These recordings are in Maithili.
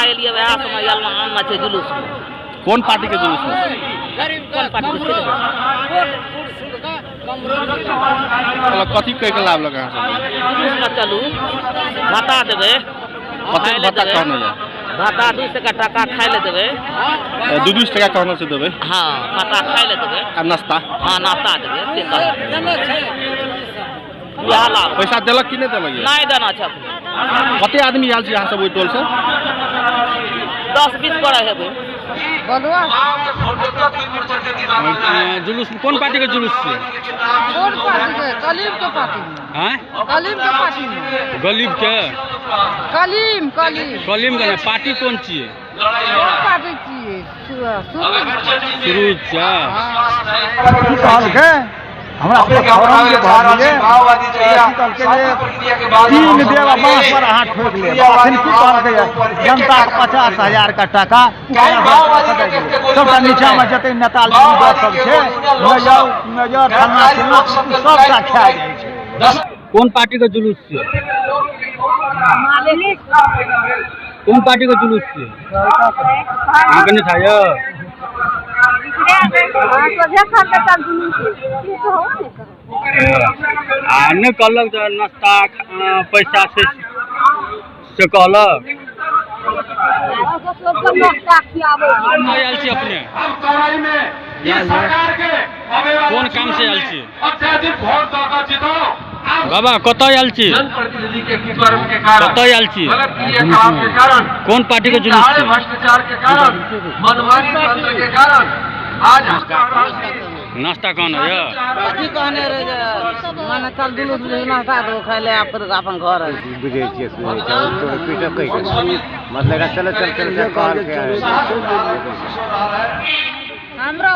एलियै वएह समय आनना छै जुलूस। कोन पार्टी के जुलूस में? कोन पार्टी के? कथी कह के लाभ लगा जुलूस में? चलू भत्ता देबै। कतेक भत्ता कहने? भत्ता 200 टाका खाइ लए देबै। 200 टका कहने से देबै? हाँ, भत्ता खाइ लए देबै आ नाश्ता? हाँ, नाश्ता देबै। से इएह लाभ। पैसा देलक कि नहि देलक? नहि देना छै। कते आदमी आयल छी अहाँ सब ओहि टोल से? 10-20 गोरा हेबै। जुलूस कोन पार्टी के जुलूस छै? कोन पार्टी के? कलीम के पार्टी में। हैं? कलीम के पार्टी में। गलीब के? कलीम कलीम कलीम के पार्टी कोन छियै? कोन पार्टी छियै? सुरुज छै। की कहलकै हमरा फॉर्म जे भरलियै की कहलकै जे 3 देब आ बाँस पर अहाँ ठोकि लेब। अखन की कहलकै जनता के 50,000 के टाका सबटा नीचाँमे जते नेता लीडर सब छै, मेजर मेजर फलना चिलना सबटा खा जाइ छै। कोन पार्टी के जुलूस छियै? कोन पार्टी के जुलूस छियै? अहाँके नहि था यौ? आ नहि कहलक जे नाश्ता पैसा से कहलक? आयल छी अपने कोन काम से आयल छी बाबा? कतऽ आयल छी? कतऽ आयल छी? कोन पार्टी के जुलूस छै? नाश्ता कहने यऽ? कथी कहने रहे जे माने चल जुलूस नाश्ता देबो खाइ ले आ फिर अपन घर। बुझै छियै सुनै छै तोरे पीटब कहि कऽ मतलब चल चल चल चल कहलकै। हमरा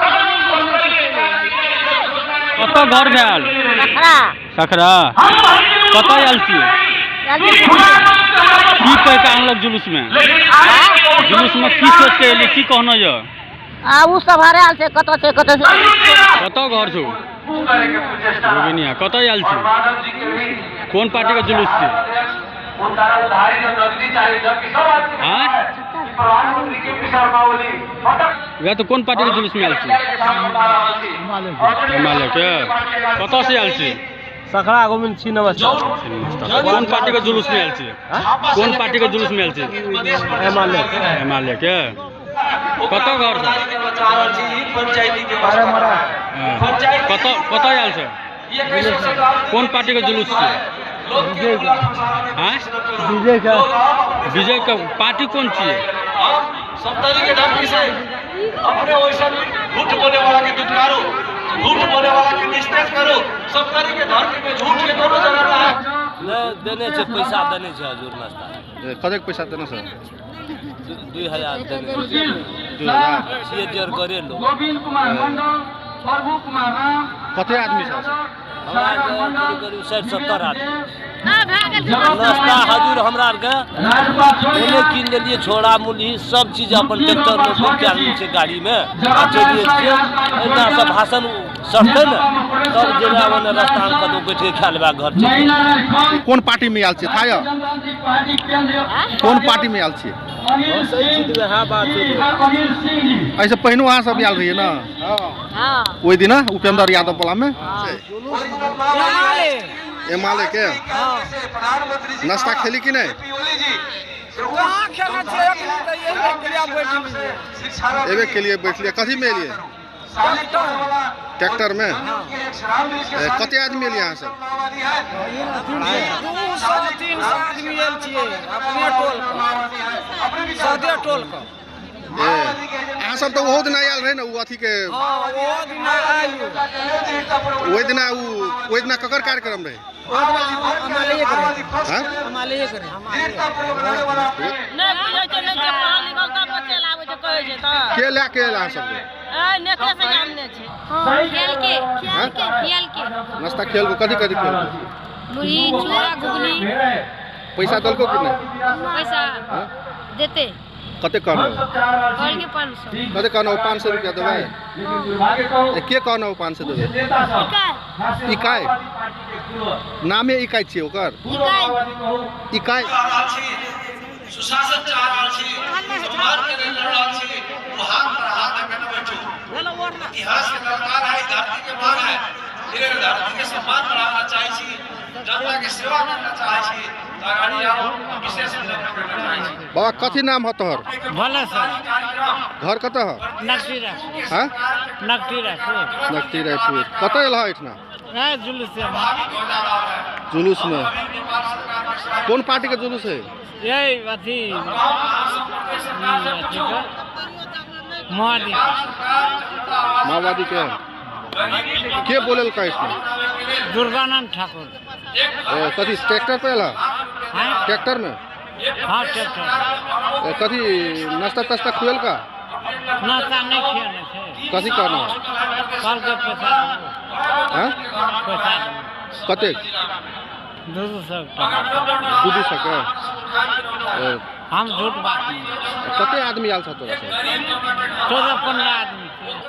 कतऽ घर भेल? सखरा। कतऽ आयल छी? की कहि कऽ आनलक जुलूस में? जुलूस में की सोच के एलियै? की कहना यऽ? आ उ सब हरायल छै, कतऽ छै कतऽ छै। कतऽ घर छौ? जोगिनिया। कतऽ आयल छी? कोन पार्टी के जुलूस छै? आँय, वएह तऽ। कोन पार्टी के जुलूस में आयल छी? हिमालय के। कतऽ से आयल छी? सखड़ा गोविंद छी। नमस्कार। कोन पार्टी के जुलूस में आयल छी? कोन पार्टी के जुलूस में आयल छी? हिमालय। हिमालय के। कतऽ घर छै? कतऽ कतऽ आयल छै? कोन पार्टी के जुलूस छै? आँय, विजय के। विजय के पार्टी कोन छियै? के धमकी से अपने वैसा झूठ बोले वाला के दुत्कारो, झूठ बोले वाला के निस्तेज करो। सप्तरी के धरती में झूठ के कोनो जगह ना है। नहि देने छै, पैसा देने छै हजूर नाश्ता। कतेक पैसा देने सर? 2000 देने। 2000? छियै जर करे लोग। कते आदमी सब? हमरा करीब करीब 60-70 आदमी। नाश्ता हजूर हमरा आरके ओने कीन लेलियै, छोड़ा मुरही सब चीज अपन ट्रैक्टर में बुक कए लेने छै गाड़ी में आ चलिए छियै। एहिना सब भाषण सटतै ने तब जेना ओने रास्तामे कतहु बैठ के खा लेबै, घर चलि। कोन पार्टी में आयल छियै था यौ? कोन पार्टी में आयल छियै? सही छी, वएह बात छै। एहिसँ पहिनो अहाँ सब आयल रहियै ने ओहि दिना उपेंद्र यादव वाला में? एमाले के। नाश्ता खेली कि नहि? एबे के लिए बैठलियै। कथी में एलियै? ट्रैक्टर में। कते आदमी एलियै अहाँ सब? 200-300 आदमी आयल छियै अपने टोल के, सदे टोल के। ए अहाँ सब तऽ ओहो दिना आयल रहै ने ओ अथी के? हाँ, ओहो दिना आइयो। ओहि दिना ओ ओहि दिना ककर कार्यक्रम रहै? हाँ? नहि बुझै छै, नहि छै पढ़ल लिखल, तब बच्चे लाबै छै, कहै छै तऽ। के लए के आयल अहाँ सबके? नेते से जानने छै। खेल के। हाँ? खेल के। नाश्ता खेल को? कथी कथी खेल? मुरही चूड़ा घुगनी। पैसा देलको कि नहि? पैसा देते। कते कहनो? कहलकै 500। कते कहनो? 500 रुपया देबै? ए, के कहनो 500 देबै? इकाई नामे इकाई छियै ओकर। इकाई। इकाई। सुशासन चाह रहल छी, सम्मान के लेल लड़ रहल छी, ओ हाथ पर हाथ धऽ के बैठू। इतिहास के दरकार है, धरती के मान है। एहि धरती के सम्मान बढ़ाना चाहै छी, जनता के सेवा करना चाहै छी, तऽ अगाडि आउ। विशेष विनम्र करना चाहै छी। बाबा कथी नाम है तोहर? भले सर। घर कतऽ है? नकटी रायपुर। हाँ? नकटी रायपुर। नकटी रायपुर। कतऽ एल है एहिठिना? जुलूस। जुलूस में कौन पार्टी के जुलूस है? यही अथी माओवादी। माओवादी के बोलल का इसमें? दुर्गानंद ठाकुर। कथी ट्रैक्टर पे एल? ट्रैक्टर में? हाँ ट्रैक्टर। कथी नाश्ता तास्ता खुएल का? नाश्ता नहीं खियाने छै। कथी कहना है? कल के पैसा। हाँ? पैसा कतेक? 200 टाका। 200 के? हम झूठ बात नहीं। कते आदमी आयल छ तोरा से? 14-15 आदमी।